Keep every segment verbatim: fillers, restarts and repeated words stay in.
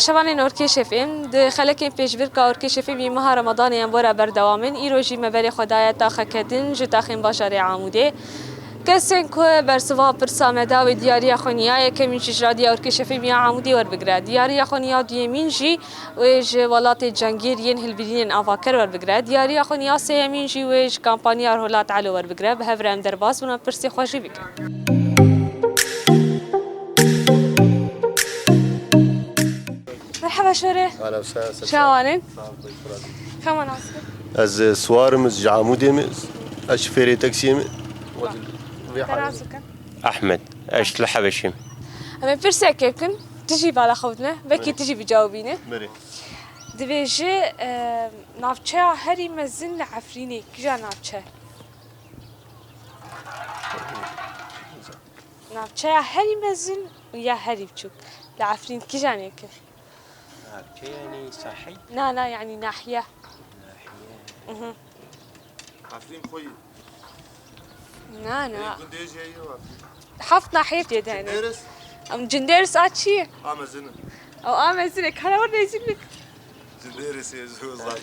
Şevanên Orkêş F M, di xelekên pêşbirka Orkêş F M yê meha Remadanê em bora berdewam in. Îro jî me berê xwe daye taxeketin ji taxên bajarê Amûdê. Kesên ku bersiva pirsa me da wê diyariya xwe niya yekemîn jî ji radiya Orkêş F M ya Amûdê werbigire. Diyariya xwe niya duyemîn jî wê ji welatê cengêr yên hilbirînên avaker werbigire. Diyariya xwe niya sêyemîn jî wê ji kampanya Rohlat Elo werbigire. Bi hev re em derbas bûn, em pirsê xwe jî bikin. Merhaba şorê. Ahlen we sehlen. Şawanên. Sağ ol, hoş geldin. Kama nas bû? Ez, e, Siwar im, ji Amûdê me. Ez şofêrê taksiyê me. Vê halê. Te nas bikin. Ahmed. Ez ji Lihevêşê me. Em ê pirsekê bikin. Tu jî bala xwe bidine. Belkî Belê. Tu jî bicawibîne. Belê. Dibêje, e, navçeya herî mezin li Efrînê kîja navçe? Navçeya herî mezin û ya herî biçûk li Efrîn kîjanê ki? Navçe yani sahil? Na, na, yani nahiye. Nahiye. Mhm. Efrîn xwe yî. Na, na. Ê, gundê jî heye Efrîn. Heft nahiye tê de hene. Cindêris? Em Cindêris a çi ye? A mezin in. Ew a mezin e, kara wer rezîllik. Cindêris ê ji wezarê.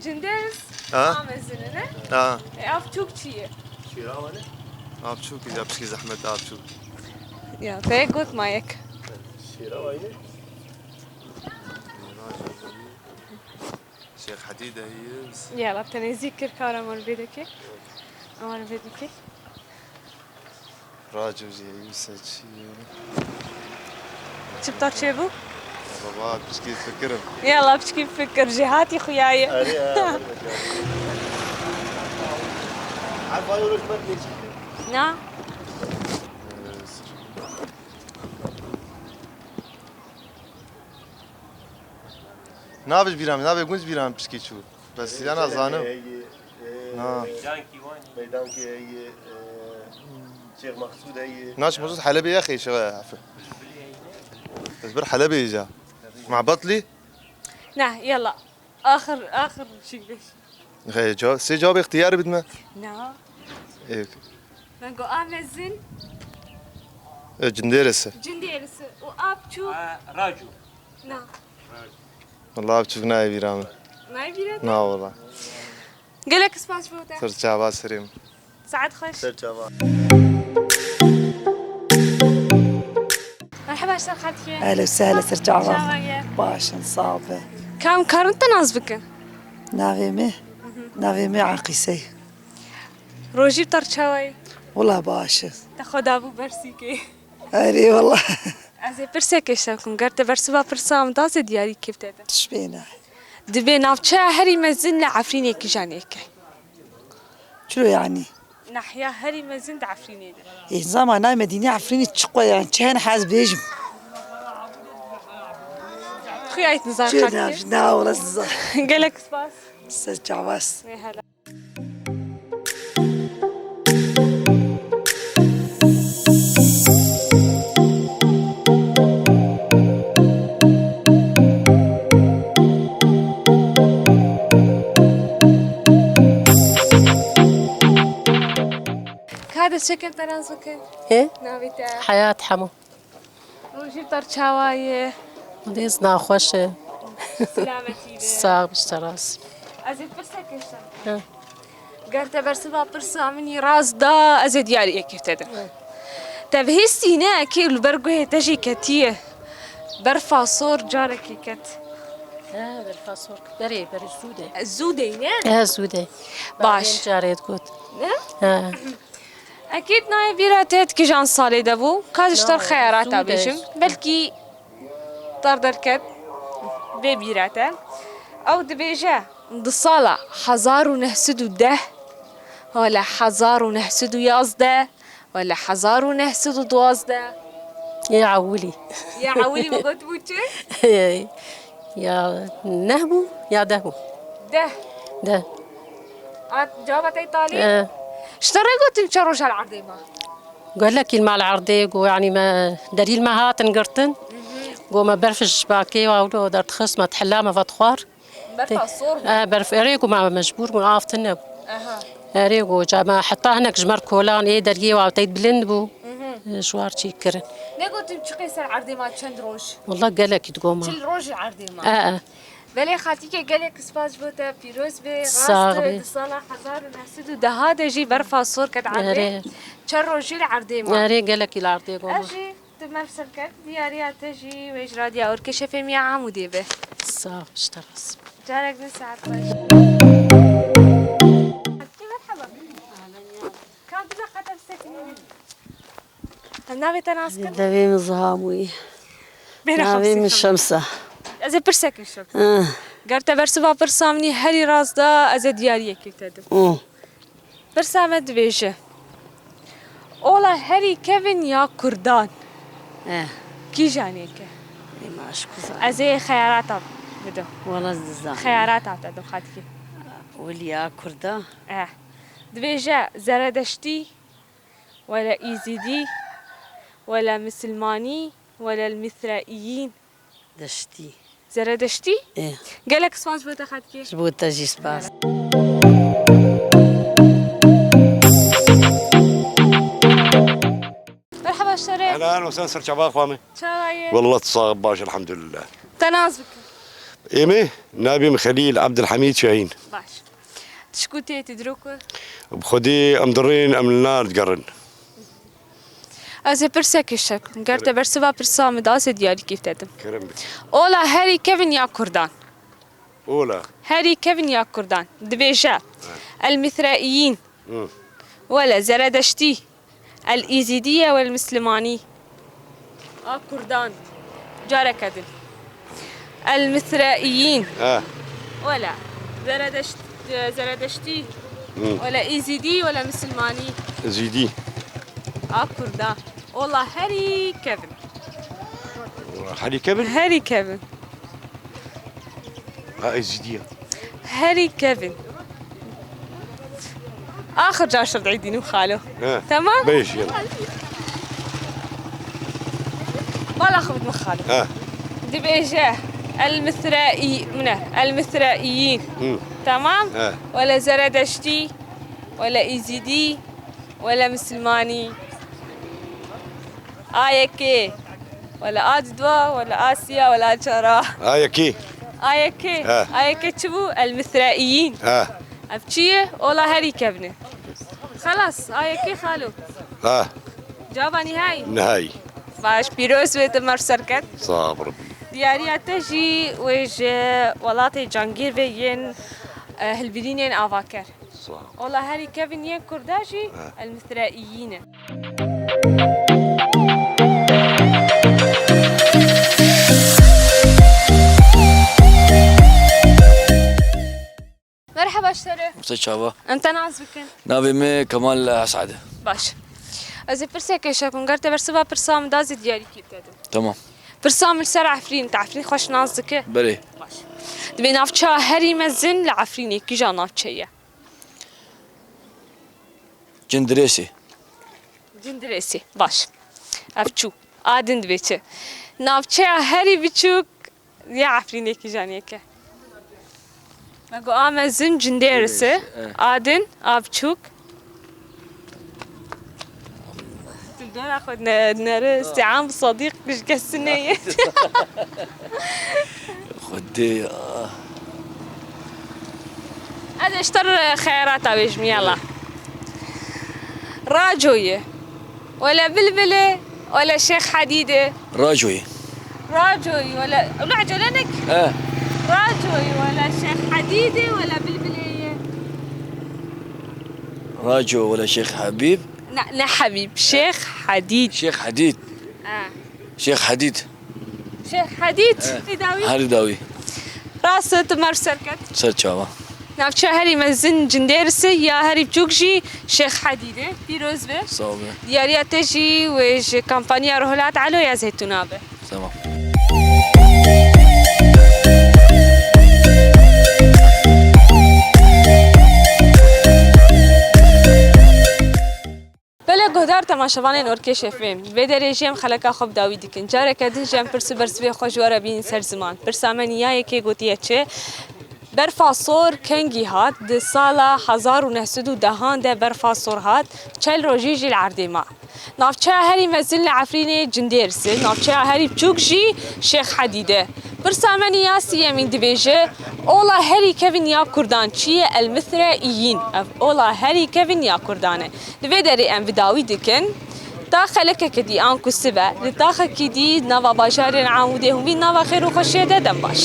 Cindêris Ha? A mezin e, ne? Ha. E, a biçûk çi ye? Şêra wane? A biçûk, ya piçkî zehmet a biçûk. Ya, te got ma yek. Şêra wane? Şêx Hedî de ye. Yala, te nêzîk kir, kara me li vê dikê. Ama li vê dikê. Racû jî heye, wisa çi ye? Çi bi te çêbû? Baba, piçkî fikirim. Yala, piçkî fikir, jêhatî xuya ye. Erê, ha, Efa yoro ji ber lê çi? Na. Navê ji bîra min, navê gund ji bîra min piçkî çû. Bes ya nazanim. Heye, e, Ha. Meydankî wan. Meydankî heye, e, Şêx Mexsûd heye. Naş Mexsûd Helebê ya xêşe ya, afe. Ez bir Helebê ya. Mabetlî? Ne, yalla. Axir, axir şey beş. He, ca-, sê cevabê ixtiyar bidme. Na. Ê. Ben go a mezin. E, Cindêrisi. Cindêrisi. O a biçûk. A, Racû. Na. Vallahi biçûk nayê bîra min. Nayê bîra te? Na wala. Gelek spas bo te. Ser çava serê min. Saet xweş. Ser çava. Merhaba, ser xelkê. Ehlen sehlen, ser çava. Çava ye? Baş in, sağ be. Kam karin te nas bikin? Navê me? Navê me Aqîse ye. Rojî bi te re çawa ye? Wela baş e. Te xwe dabû bersîkê. Erê wela. Ez ê pirseke ji te bikim. Ger te bersiva pirsa min da, ez ê diyarî kê bi te de. Tişbê ne. Dibê navçeya herî mezin li Efrînê kîjanê ke? Çilo yanî? Nahiya herî mezin di Efrînê de. Ê, zama nayê me dînî Efrînê çi qo yanî, çi hene hez bêjim. Xuyayît nizan Çi xelkê. Ne, na wela siza. Gelek spas. Ser çavas. Wê hela. Ka destçekên te nas bikin. He? Navê te? Heyat Hemo. Rojî bi te re çawa ye? Dêz naxweş e. Silametî be. Sax bî, ji te razî. Ez ê pirseke ji te. He. Ger te bersiva pirsa min yî rast da, ez ê diyariyekê te dim. He. Te bihîstî ne, kê li ber guhê te jî ketiye. Berfa sor carekê ket. He, berfa sor. Berê, berê zû de. Zû de ne? He, zû de. Baş. Carê digot. Ne? He. Ekîd nayê bîra te di kîjan salê de bû? Ka ji te re xeyara te bêjim. Belkî te re derket bê bîra te. Ew dibêje, di sala hezar û neh sed û deh, wele hezar û neh sed û yazdeh, wele hezar û neh sed û duwazdeh. Yê ewilî. Yê ewilî min gotibû çi? Ya neh bû, ya deh bû. Deh. Deh. A, cevaba te yê talî? E. Ji te re gotin çend roja li erdê ma? Gelekî li mal erdê, got, yanî me derî li me hatin girtin. Mhm. Got, me berf ji bakê wa wilo derdixist, me dihila, me vedixwar. Berfa sor bû. E, berf erê, got, me mecbûr bûn, av tune bû. Aha. Erê, got, ca me heta hinek ji me re kolan ê deriyê wa teyt bilind bû. Mhm. Ji war çî kirin. Negotim çiqê ser erdê ma çend roj? Walla gelekî digoma. Çil roj li erdê ma. E, e. Belê xaltîkê gelek spas ji bo te pîroz be. Sax be. Rast e, di sala hezar û neh sed û deh de jî berfa sor ket erdê. Erê. Çend rojî li erdê ma. Erê gelekî li erdê goma. Ez jî tu merv ser ket. Diyariya te jî wê ji Radya Orkê Şefê miya Amûdê be. Sax, ji te razî. Carek din saet xweş. Merhaba. Ka tu de qete bisekinî. Em navê te nas kin? Devê min Ziha bûyî. Bêra Navê min xemsê Şemsa. Ez ê pirsek bişim. Ah. Ger te bersiva pirsa min î herî rast da, ez ê diyariyekê te dim. Oh. Pirsa me dibêje. Ola herî kevin ya kurdan. Eh. Kîjan êk e? Ê, ma ez ku zanim. Ez ê xeyarata bidim. Wala ez dizanim. Xeyarata te dim xatikê. Wiliya kurda. Eh. Dibêje zeredeştî, wele îzîdî, wele misilmanî, wele misreîyîn. Deştî. Zeredeştî? Ê. Gelek spas bo te xatikê. Ji bo te jî spas. Merhaba şerê. Ehlen we sehlen, ser çava xwe me. Çawa ye? Wallah sax baş, elhamdülillah. Te nas bikin. Ê me, navê min Xelîl Abdulhamîd Şahîn. Baş. Tişkû tê, tu dirok e? Bi Xwedê em dirên, em li nar digerin. Ez ê pirsekê şekim. Ger te bersiva pirsa min da, ez ê diyarîkê te dim. Kerem bike. Ola herî kevin ya kurdan. Ola. Herî kevin ya kurdan. Dibêje. Ha. El Misreiyîn. Hı. Wele Zeredeştî. El Îzîdiye wel Mislimanî. A kurdan. Careke din. El Misreiyîn. He. Wela. Zeredeşt-, Zeredeştî. Hı. Wela Îzîdî wela Mislimanî. Zîdî. A kurdan. Ola herî kevin. Herî kevin? Herî kevin. Ha, Êzîdiya. Herî kevin. Axir car şir didînim xalo. He. Tamam? Beş yıl. Bala xwe bidim xalo. He. Dibêje el Misreî-, mine, el Misreiyîn. Hı. Tamam? He. Wele Zeredeştî, wele Îzîdî, wele Mislimanî. A yekê. Wele a didwa, wele a siya, wele a çara. A yekê. A yekê. He. A yekê çi bû? El Misreiyîn. He. Ev çi ye? Ola herî kevin e. Xelas, a yekê xalo. He. Cava nihayî. Nihayî. Baş, pîroz be, tu merv ser ket. Sağ ol. Diyariya te jî wê ji welatê cangîr ve yên, e, hilbirînên avaker. Sağ ol. Wala herî kevin yên kurda jî Ha. El Misreiyîn e. Merheba ji te re. Wisa çava? Em te nas bikin. Navê min Kemal Esad e. Baş. Ez ê pirsekê şekim. Ger te bersiva pirsa min da, ez ê diyarîkî te dim. Tamam. Pirsa min li ser Efrîn, te Efrîn xweş nas dike? Belê. Baş. Dibê navçeya herî mezin li Efrînê kîja navçe ye? Cindirêsê. Cindirêsê, baş. Ev çû. A din dibê çi? Navçeya herî biçûk ya Efrînê kîjan êk e? Me got a mezin Cindirêsê. Cindirêsê, e. A din, a biçûk. Tu dora xwe ne-, nere, Siam Sadiq ji kesî neyê. Xwedê ya. Ez ê ji te re xeyarata bêjim, yala. Racoyê. Wele Bilbilê, wele Şêx Hedîdê. Racoyê. Racoyê, wele, wele ecele nek. He. Racoyê, wele Şêx Hedîdê, wele Bilbilê ye. Raco, wele Şêx Hebîb. Ne, ne Hebîb, Şêx Hedîd. Şêx Hedîd. He. Şêx Hedîd. Şêx Hedîd, He. Herî dawî. Herî dawî. Rast e, tu merv ser ket. Ser çava. Navçeya herî mezin Cindirêsê, ya herî biçûk jî Şêx Hedîd e. Pîroz be. Sağ ol. Diyariya te jî wê ji kampanya Rohilat Elo ya Zeytûna be. Tamam. Belê guhdar temaşevanên Orkê Şefê, vê derê jî em xeleka xwe bi dawî dikin. Careke din jî em pirs û bersivê xwe ji we re bînin ser ziman. Pirsa me nî ya yekê gotiye çi? Berfa sor kengî hat? Di sala hezar û neh sed û dehan de berfa sor hat, çel rojî jî li erdê ma. Navçeya herî mezin li Efrînê Cindêris e, navçeya herî biçûk jî Şêx Hedîd e. Pirsa me ya siyemîn dibêje, ola herî kevin ya Kurdan çi ye? El Misre îyîn. Ev ola herî kevin ya Kurdan e. Li vê derê em bi dawî dikin. Ta xelekeke dî anku sibe, li taxekî dî nava bajarên Amûdê hûvî nava xêr û xweşiyê de dem baş.